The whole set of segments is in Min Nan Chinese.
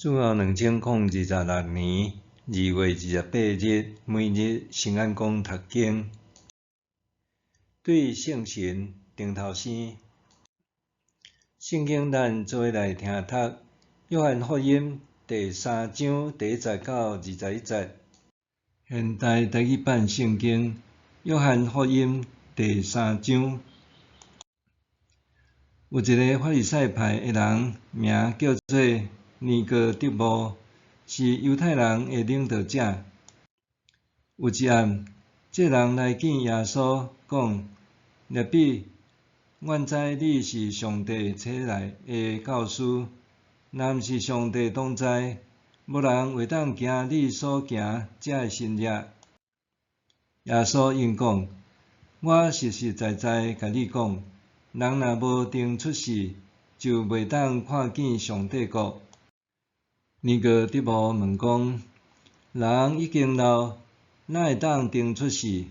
主後2026年2月28日，每日新安講讀經，對聖神重頭生。聖經咱做伙來聽讀，約翰福音第三章第一節到21節。現代台語版聖經，約翰福音第三章，有一个法利賽派的人，名叫做尼哥底母，是猶太人的領導者。有一暗，這人來見耶穌，講：辣彼，阮知你是上帝差來的教師，若毋是上帝同在，無人會當行你所行這个神蹟。耶穌應講：我實實在在共你講，人若無重出世，就袂當看見上帝國。尼哥底母問講：人已經老，哪會當重出世？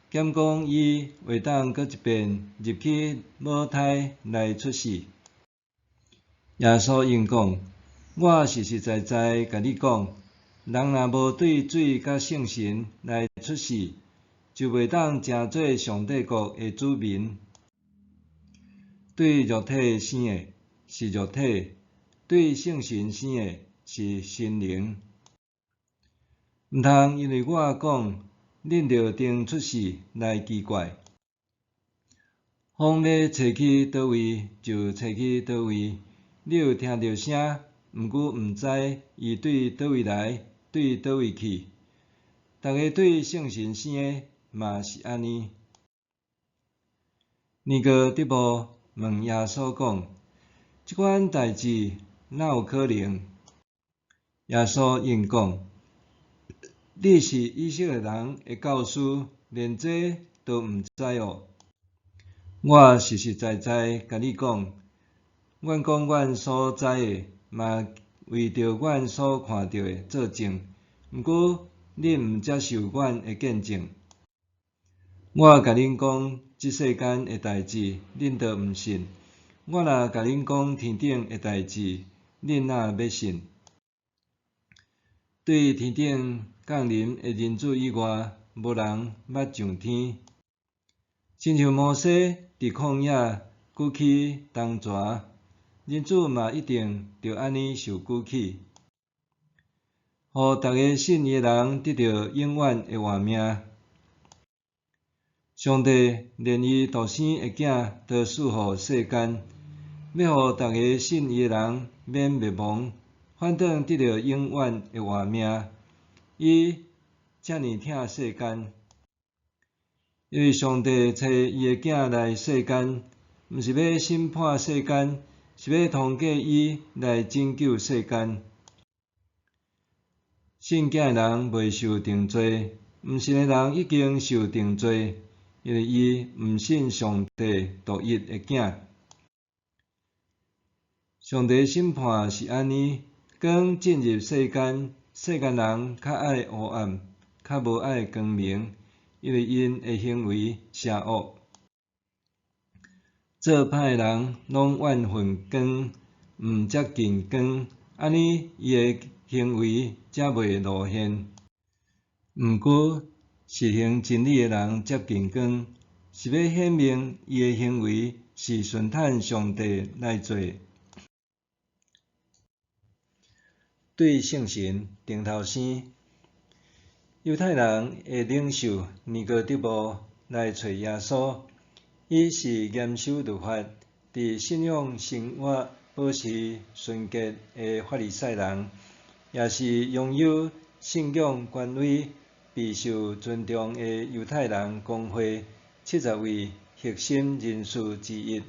敢講伊會當閣一遍入去母胎來出世？耶穌應講：我實實在在共你講，人若無對水佮聖神來出世，就袂當成做上帝國的子民。對肉體生的，是肉體；對聖神生的，是心靈。毋通因為我講，恁著重出世來奇怪。風欲吹去佗位，就吹去佗位。你有聽著聲，毋過毋知伊對佗位來，對佗位去。逐个對聖神生的，嘛是按呢。尼哥底母問耶穌講：這款代誌哪有可能？耶穌應講：你是以色列人的教師，連這都毋知哦？我實實在在共你講，阮講阮所知的，嘛為著阮所看著的做證，毋過恁毋接受阮的見證。我共恁講這世間的代誌，恁都毋信；我若共恁講天頂的代誌，恁哪欲信？對天頂降臨的人子以外，無人捌上天。親像摩西佇曠野舉起銅蛇，人子嘛一定著按呢受舉起，予逐个信伊的人得著永遠的活命。上帝連伊獨生的囝都賜予世間，欲予逐个信伊的人免滅亡，反轉得著永遠的活命。伊遮爾疼世間，因為上帝差伊的囝來世間，毋是欲審判世間，是欲通過伊來拯救世間。信囝的人袂受定罪，毋信的人已經受定罪，因為伊毋信上帝獨一的囝。上帝審判是按呢：光進入世間，世間人較愛黑暗，較無愛光明，因為𪜶的行為邪惡。做歹的人攏怨恨光，毋接近光，按呢伊的行為才袂露現。毋過實行真理的人接近光，是欲顯明伊的行為是順趁上帝來做。對聖神重頭生，猶太人的領袖尼哥底母來揣耶穌，伊是嚴守律法，佇信仰生活保持純潔的法利賽人，也是擁有信仰權威、備受尊重的猶太人公會70位核心人士之一。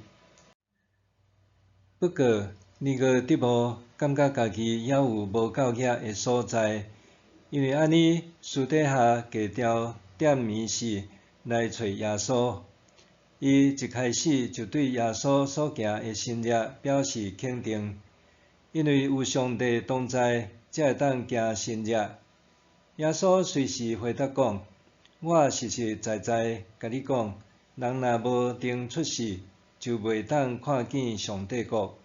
不過，尼哥底母感覺家己猶有無夠額的所在，因為按呢私底下計調踮暝時來揣耶穌。伊一開始就對耶穌所行的神蹟表示肯定，因為有上帝同在，才會當行神蹟。耶穌隨時回答講：我實實在在共你講，人若無重出世，就袂當看見上帝國。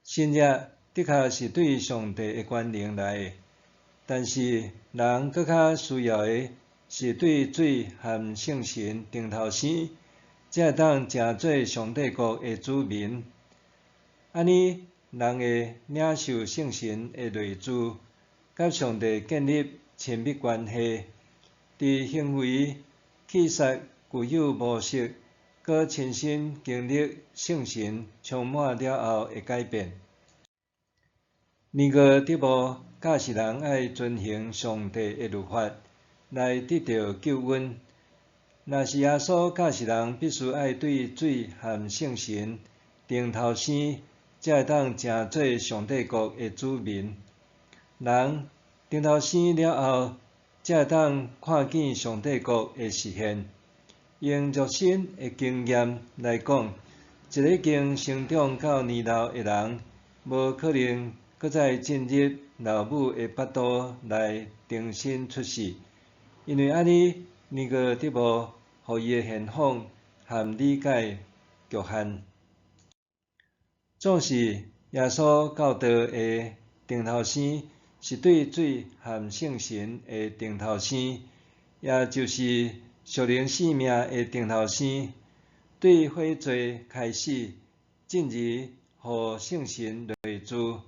神蹟的確是對上帝的權能來的，但是人閣較需要的是對水和聖神重頭生，才會當成做上帝國的子民。按呢，人會領受聖神的內住，佮上帝建立親密關係，佇行為、氣質具有模式，閣親身經歷聖神充滿了後的改變。尼哥底母教示人愛遵行上帝的律法，來得著救恩。若是耶穌教示人必須愛對水和聖神重頭生，才會當成做上帝國的子民。人重頭生了後，才會當看見上帝國的實現。用肉身的經驗來講，一个已經成長到年老的人，無可能閣再進入老母的腹肚來重新出世，因為按呢，尼哥底母予伊的現況和理解局限。總是耶穌教導的重頭生，是對水和聖神的重頭生，也就是屬靈生命的重頭生，對悔罪開始，進而予聖神內住。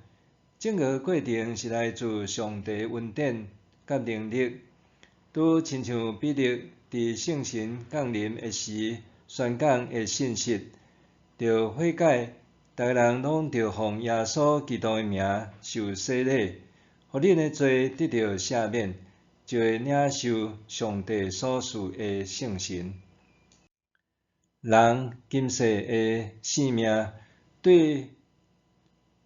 整个過程是來自上帝恩典佮能力，拄親像彼得佇聖神降臨的時宣講的信息，著悔改，逐个人攏著奉耶穌基督的名受洗禮，予恁的罪得著赦免，就會領受上帝所賜的聖神。人今世的生命，對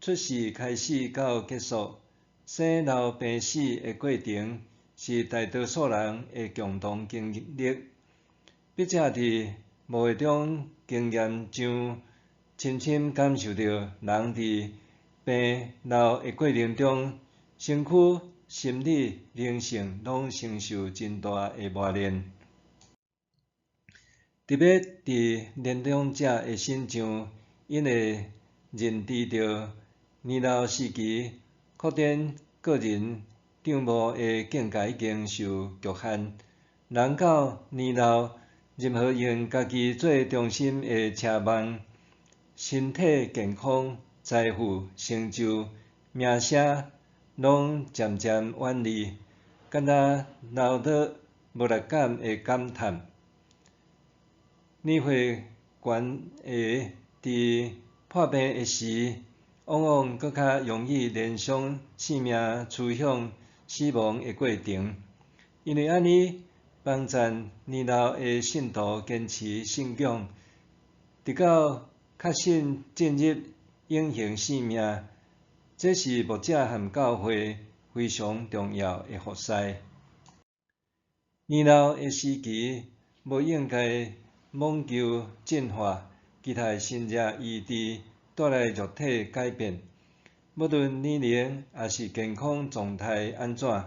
出世開始到結束，生老病死的過程，是大多數人的共同經歷。筆者佇無意中經驗上，深深感受著人佇病老的過程中，身軀、心理、靈性攏承受真大的磨練。特別佇年長者的身上，𪜶會認知著年老時期，擴展個人帳目的境界已經受局限。人到年老，任何用家己做中心的奢望，身體健康、財富、成就、名聲，攏漸漸遠離，敢若老得無力感的感嘆。年歲懸的佇破病的時，往往閣較容易聯想生命趨向死亡的過程。因為按呢，幫贊年老的信徒堅持信仰，直到確信進入永恆生命，這是牧者和教會非常重要的服事。年老的時期，無應該妄求進化，期待神跡醫治帶來肉體改變。無論年齡抑是健康狀態按怎，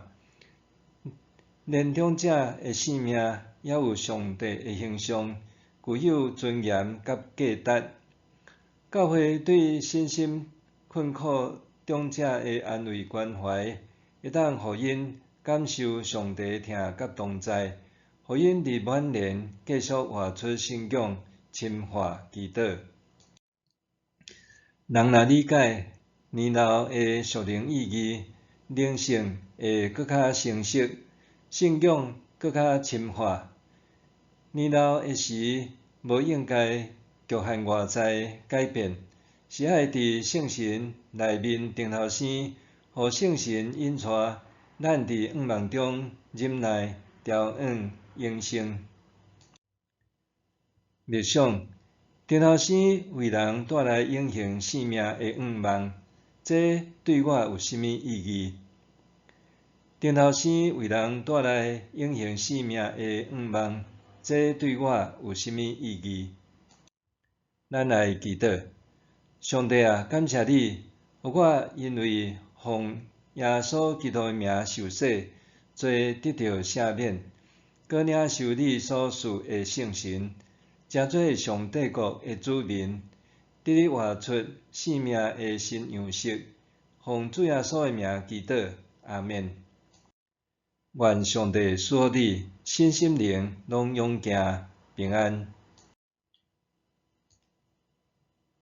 年長者的生命猶有上帝的形象，具有尊嚴佮價值。教會對身心困苦長者的安慰關懷，會當予𪜶感受上帝疼佮同在，予𪜶佇晚年繼續活出信仰，深化祈禱。人若理解年老的屬靈意義，靈性會閣較成熟，信仰閣較深化。年老的時，無應該局限外在改變，是愛佇聖神內面重頭生，予聖神引帶咱佇向望中忍耐、調養、永生。默想，重頭生為人帶來永恆生命的向望，這對我有啥物意義？重頭生為人帶來永恆生命的向望，這對我有啥物意義？咱來祈禱，上帝啊，感謝你，予我因為奉耶穌基督的名受洗，罪得著赦免，閣領受你所賜的聖神，成做上帝國的子民，得以活出生命的新樣式，奉主耶穌的名祈禱，阿們。願上帝賜予你身心靈攏勇健平安。